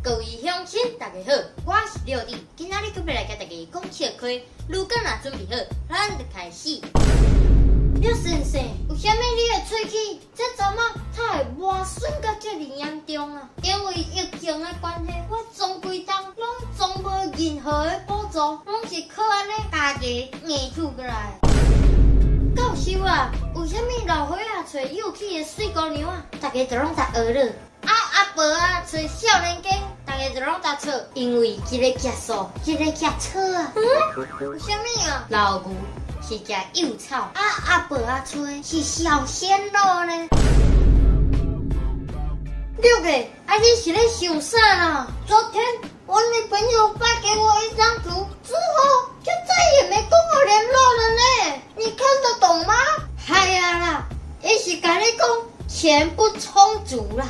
各位鄉親，大家好，我是六弟，今仔日閣欲來共大家講笑話。如果若準備好，咱就開始。廖先生，為啥物你的喙齒這陣仔才會磨損甲遮爾嚴重啊？因為疫情的關係，我總規冬攏總無任何的補助，攏是靠按呢家己硬吐過來。教授啊，為啥物老歲仔揣幼齒的媠姑娘啊，大家就攏在學了？啊阿婆啊，揣少年家，大家就攏在笑，因為一个食素，一个食草啊。嗯？為啥物啊？老牛是食幼草，啊阿婆仔揣是小鮮肉呢。六個，啊你是咧想啥啦？昨天我女朋友發給我一張圖之後，就再也沒跟我聯絡了呢。你看得懂嗎？係啊啦，伊是共你講錢不充足啦。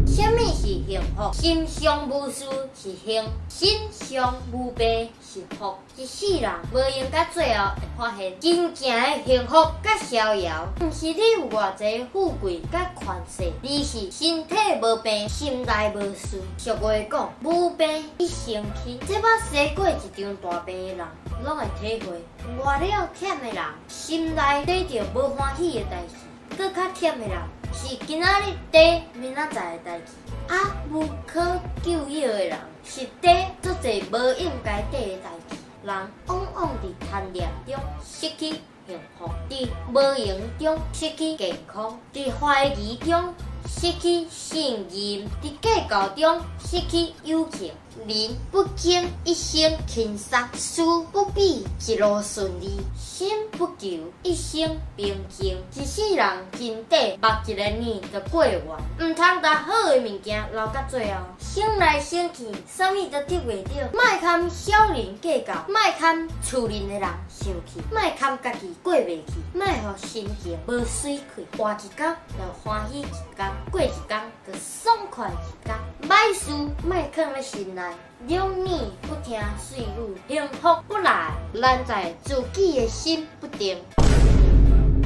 啥物是幸福？心上無事是幸，身上無病是福。一世人無閒到最後會發現，真正的幸福佮逍遙，毋是你有偌濟富貴佮權勢，而是身體無病，心內無事。俗話講，無病一身輕。這擺生過一場大病的人，攏會體會。活了忝的人，心內底著無歡喜的代誌；閣較忝的人，是今仔日底明仔載的代誌。啊，無可救藥的人，是底足濟無應該底的代誌。人往往佇貪念中失去幸福，佇無閒中失去健康，佇懷疑中失去信任，佇計較中失去友情。人不經一生輕鬆，事不比一路順利，心不求一生平靜。一世人真短，目一个眼就過完，毋通共好的物件留到最後。省來省去，啥物都得袂著。莫共小人計較，莫共厝裡的人生氣，莫共家己過袂去，莫予心情無媠氣。活一工就歡喜一工，過一工就爽快一工。歹事莫囥咧心內，兩耳不聽碎語，幸福不來，難在自己的心不定。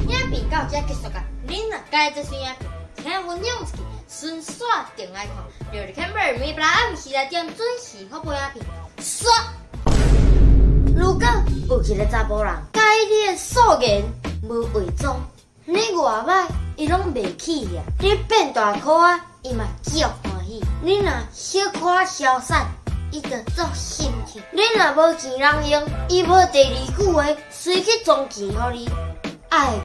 影片到這結束啊！恁若喜歡這喙影片，請分享出去，順紲轉來看。六日 camera 每晡暗時來點準時發布影片。煞！如果有一个查埔人，佮你的素顏無化妝，你偌䆀伊攏袂起啊！你變大箍仔，伊嘛足歡喜。你若小可痟散，伊就足心疼。你若無錢通用，伊無第二句話，隨去裝錢予你。愛。